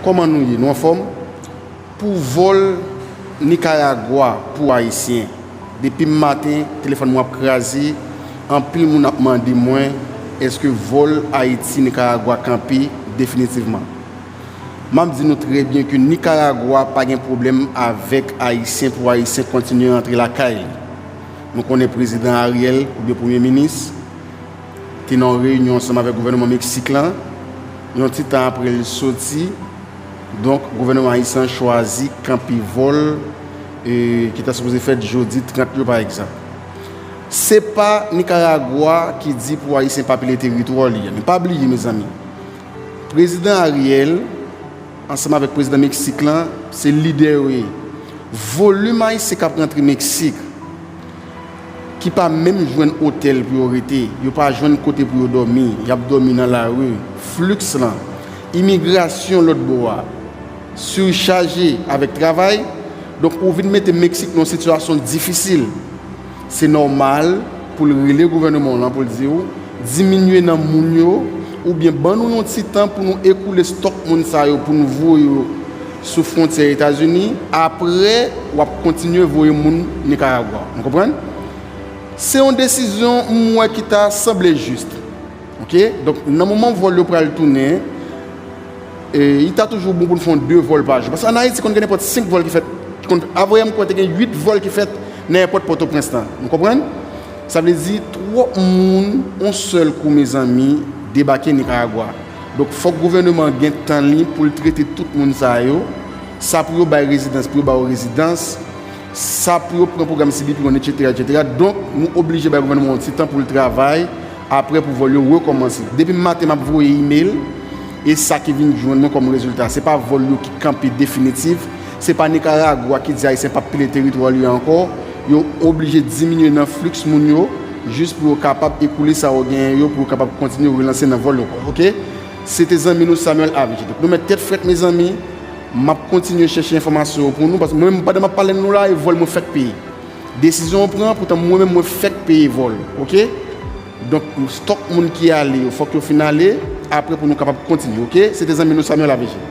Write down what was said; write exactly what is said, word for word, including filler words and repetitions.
Kòman nou ye? Nou anfòm? Pou vòl Nikaragwa pou Ayisyen, depi m maten, telefòn mwen ap kraze, anpil moun ap mande mwen, èske vòl Ayiti-Nikaragwa kanpe definitivman? M ap di nou trè byen ke Nikaragwa pa gen pwoblèm avèk Ayisyen pou Ayisyen kontinye rantre lakay li. Nou konnen prezidan Ariel, oubyen premye minis, te nan yon reyinyon ansanm avèk gouvènman Meksik lan, yon ti tan apre l soti, donk gouvènman ayisyen an chwazi kanpe vòl, e, ki ta sipoze fèt jodi trant yo, pa egzanp. Se pa Nikaragwa ki di pou Ayisyen pa pile teritwa li a. Men pa bliye, mezanmi, prezidan Ariel, ansanm avèk prezidan Meksik lan, se lidè yo ye. Volim Ayisyen k ap rantre Meksik, ki pa menm jwenn otèl pou yo rete, yo pa jwenn kote pou yo dòmi, y ap dòmi nan lari. Fliks lan, imigrasyon lòt bò a, sichaje avèk travay. Donk, ou vin mete Meksik nan yon sitiyasyon difisil. Se nòmal pou l rele gouvènman w lan pou l di w, diminye nan moun yo, oubyen ban nou yon ti tan pou nou ekoule stòk moun sa yo, pou nou voye yo sou fwontyè Etazini. Apre, w ap kontinye voye moun Nikaragwa. Nou konprann? Se yon desizyon m wè ki ta sanble jis. Oke? Donk, nan moman vòl yo pral tounen, e, li ta toujou bon pou n fè yon de vòl pa jou. Paske ann Ayiti, konn gen nenpòt senk vòl ki fèt. Ki konn, avanyè m kwè te gen uit vòl ki fèt nan èpòt Pòtoprens lan. Nou konprann? Sa vle di, twòp moun, yon sèl kou, mezanmi, debake Nikaragwa. Donk, fòk gouvènman an gen tan li pou l trete tout moun sa yo. Sa pou yo bay rezidans, pou yo ba yo rezidans. Sa pou yo pran pwogram C B P one, etsetera, etsetera. Donk, nou oblije bay gouvènman an yon ti tan pou l travay, apre pou vòl yo rekòmanse. Depi maten, m ap voye imèl, e sa ki vin jwenn mwen kòm rezilta. Se pa vòl yo ki kanpe definitif, se pa Nikaragwa ki di Ayisyen p ap pile teritwa li ankò. Yo oblije diminye nan fliks moun yo, jis pou yo kapab ekoule sa yo genyen yo, pou yo kapab kontinye relanse nan vòl yo ankò. Oke? Se te zanmi nou Samuel Avicii. Donk, nou met tèt frèt, mezanmi. M ap kontinye chèche enfòmasyon yo pou nou, paske mwen menm, pandan m ap pale nou la, e vòl mwen fèk peye. Desizyon yo pran, poutan mwen menm, mwen fèk peye vòl, oke? Donk, stòk moun ki ale yo, fòk yo fin ale, apre pou nou kapab kontinye, oke? Se te zanmi nou Samuel Avicii.